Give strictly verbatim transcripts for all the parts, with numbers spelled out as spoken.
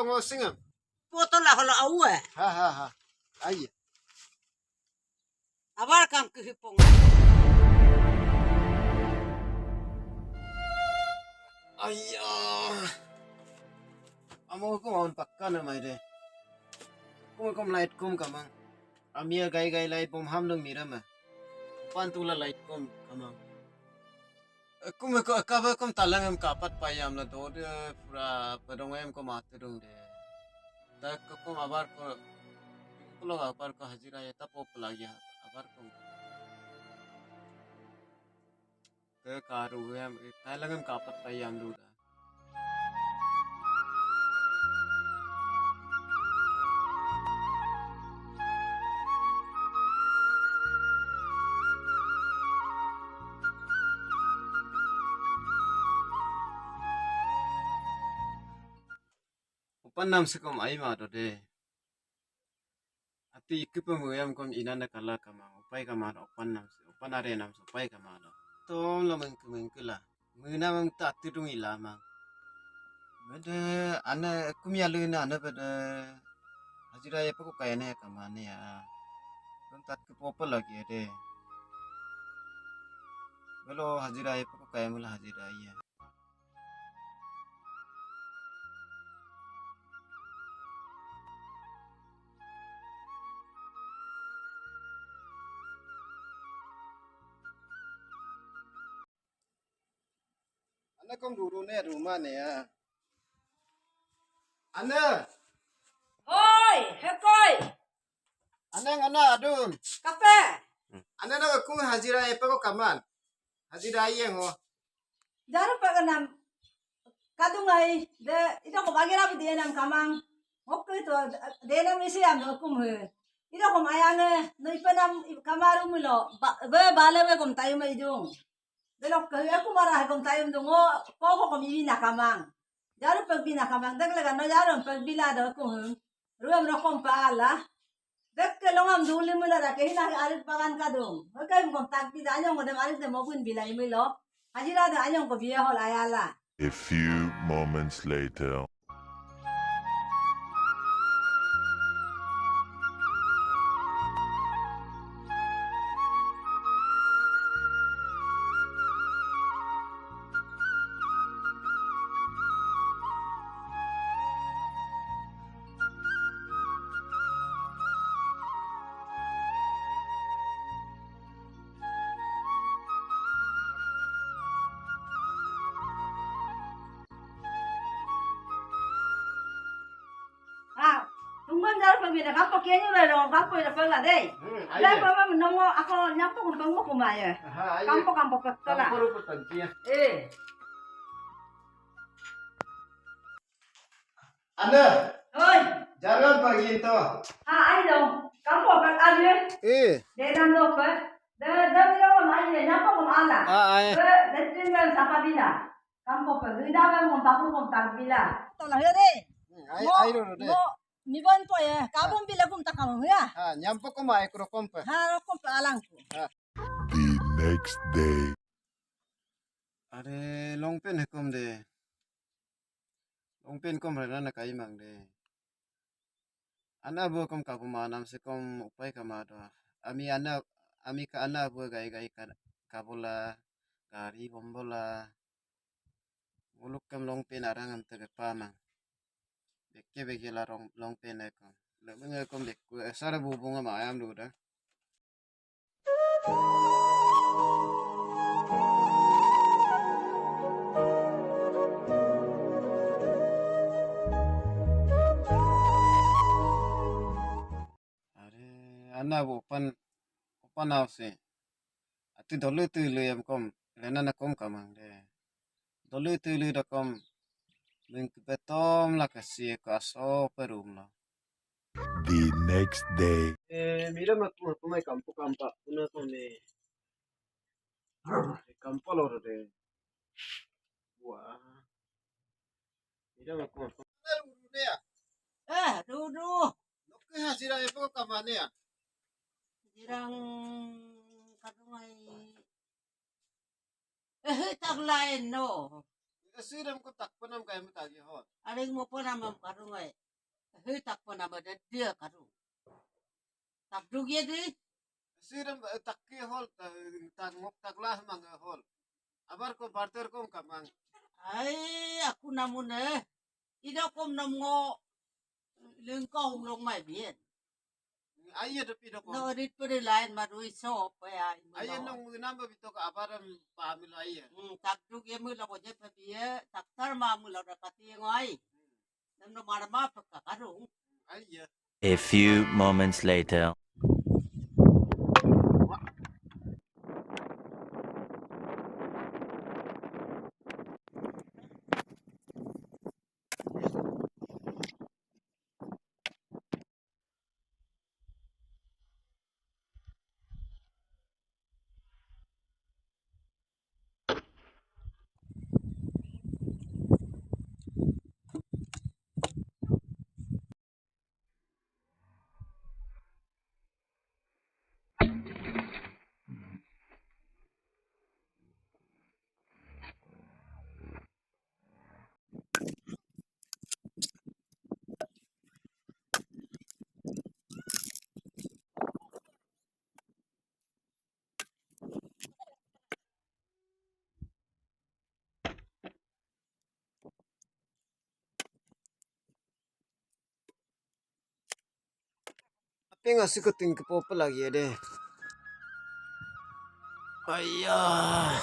Ngo singam. Poto la holo awe. Ha ha ha. Aye. Abar kam kihipong. Aya. Amo ko maun pakka na mai de. Kum kum light kum kamang. Amia gai gai light bom ham dong mira ma. Pan tula light kum kamang. Kum ko kaba kum talang em kapat payam la dode pura padong em ko matu dong de. Tak ko kum abar ko kulo abar ko hajira ya tapo pelagi abar kum. Ke karu em talang em kapat payam duda. Opan nam sekom ai ma do de. Ati ikipe muyam kom inana kala kamang, upai kamang, opan nam se, opan are nam se, upai kamang. Tom la mengke mengke la. Mena mang ta ati dung ila mang. Bede, ana kumi alu ina, ana bede. Hajira ya peko kayane kamane ya. Belum tat ke popo lagi ya de. Belo hajira ya peko kaya mula hajira ya. Ane kom duru ne ruma ne ya. Ane. Oi, hekoi. Ane ngana adun. Kape. Ane na kum hajira epe ko kaman. Hajira iye ngo. Jaru pe kenam. Kadung ai de ito ko bagira bu dienam kamang. Oke to dienam isi am no kum he. Ito ko mayange no ipenam kamaru mulo. Be bale be kom tayu mai dung. Delok ke aku marah kom tayum dungo, koko kom iwi na kamang. Jaru pagbi na kamang, dek lega no jaru pagbi la do ku hum. Ruam rokom pa ala. Dek ke longam duli mula da ke hina arit bagan kadung. Oke kom tagbi da anyong dem arit dem obun bila imilo. Hajira da anyong ko biya hol ayala. A few moments later. Ah, tungguan jaru pemina kampo kenyu la dong kampo ina pela dei. Hmm, ayo. Lah papa menongo ako nyampo kumpeng mo kumaye. Aha, ayo. Kampo kampo petola. Kampo rupo tantia. Eh. Ane. Oi. Jaru pagi to. Ha, ayo dong. Kampo pet aje. Eh. Dedan do pe. De de miro mai nyampo kum ala. Ah, ai. Be de tinggal sapa bila. Kampo pe, gida mem kom pakur kom tag bila. Tola here. Hmm, ai, mo, ai, ro, ro, de. Mo, mibon po ye, kabom bila kom takam ya. Ha, nyampo kom ai kuro kom pe. Ha, ro kom pe alang ko. Ha. The next day. Are, long pen he kom de. Long pen kom re na kai mang de. Ana abu kom kabu manam se kom upai kamado. Ami ana, ami ka ana abu gai gai ka, kabola, gari bombola. Uluk kem long pen arang am tege pamang. Bekke bekke la rong, long pen ekom. Lebeng ekom bekku, esara bubung ama ayam duda. Are, ana bu opan, opan house. Ati dolu tulu yam kom, lena na kom kamang de. Dolu tulu da kom, mengke betom la kasi ko aso pe room lo. The next day. Eh, mira mak mak mai kampo kampa, puna kone. Kampo lo de. Wah. Mira mak mak. Eh, dudu. Lokke hajira epo kamane ya? Jirang kadung ai. Eh, tak lain no. Sirem ko takpenam kai mutagi hol. Aring mo penam am karung ai. Hei takpenam ada dia karung. Takduk ya di. Sirem takki hol, tangok taklah mang hol. Abar ko barter ko kamang. Ai aku namun eh. Idokom nam ngo lengkong long mai bien. Aiya tapi dokom. No rit pede lain marui so pe ya. Aiya nong namba bito ka abaram pamilo aiya. Hmm, takduk ya mula ko je pe bie taktar ma mula udah kati yang ai. Nam no marma peka karung. Aiya. A few moments later. Apeng asiko tingke popo lagi ya deh. Ayah.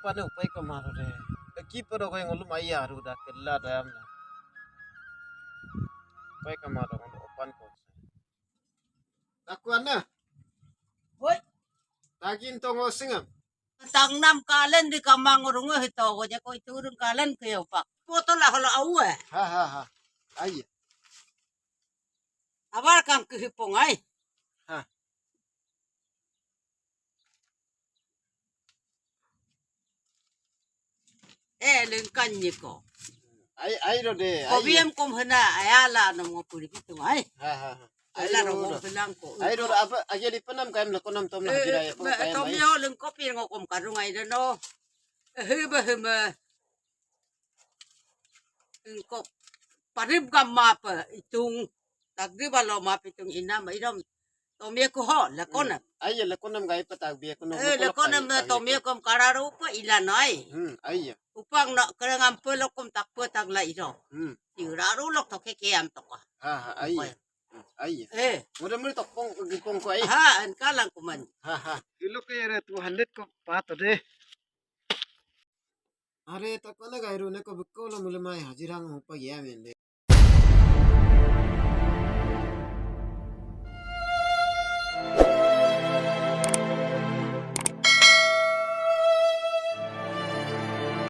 Upane upai kamaro de. Eki pado ko yang ulum aiya aru da kella dayam na. Upai kamaro ngolu opan ko. Takuan na. Woi. Tagin tongo singam. Tangnam kalen di kamang urung hito ko jako itu urung kalen ke yopak. Foto lah kalau awe. Ha ha ha. Aiya. Abar kang kehipong ai. Ha. Eh, lengkan nyiko. Ai, ai do de. Ko ai. Biem kom hena, ayala no ngo puri bitung ai. Ha ha ha. Ala no ngo pelangko. Ai do apa aja di penam kaim lekonam tom lah tidak ya. Tom yo lengkopi ngo kom karung ai deno. Eh, hebe hebe. Engko parib gam mapa itung. Tagdi balo mapa itung inam idom. Tomie ko ho lakona. Aiya lakonam gai pa tagbi ko no. Eh lakona me tomie kom kararu pa ilanai. Hmm aiya. Upang no kerengam pelokom takpe tagla ido. Hmm. Iraru lok toke keam toka. Ha ha aiya. Aiya. Eh. Mudah mudah tokpong gipong ko ai. Ha an kalang kuman. Ha ha. Ilo ke yare two hundred ko pato de. Are takona gairu ne ko bukko lo mulemai hajirang upa ya men de.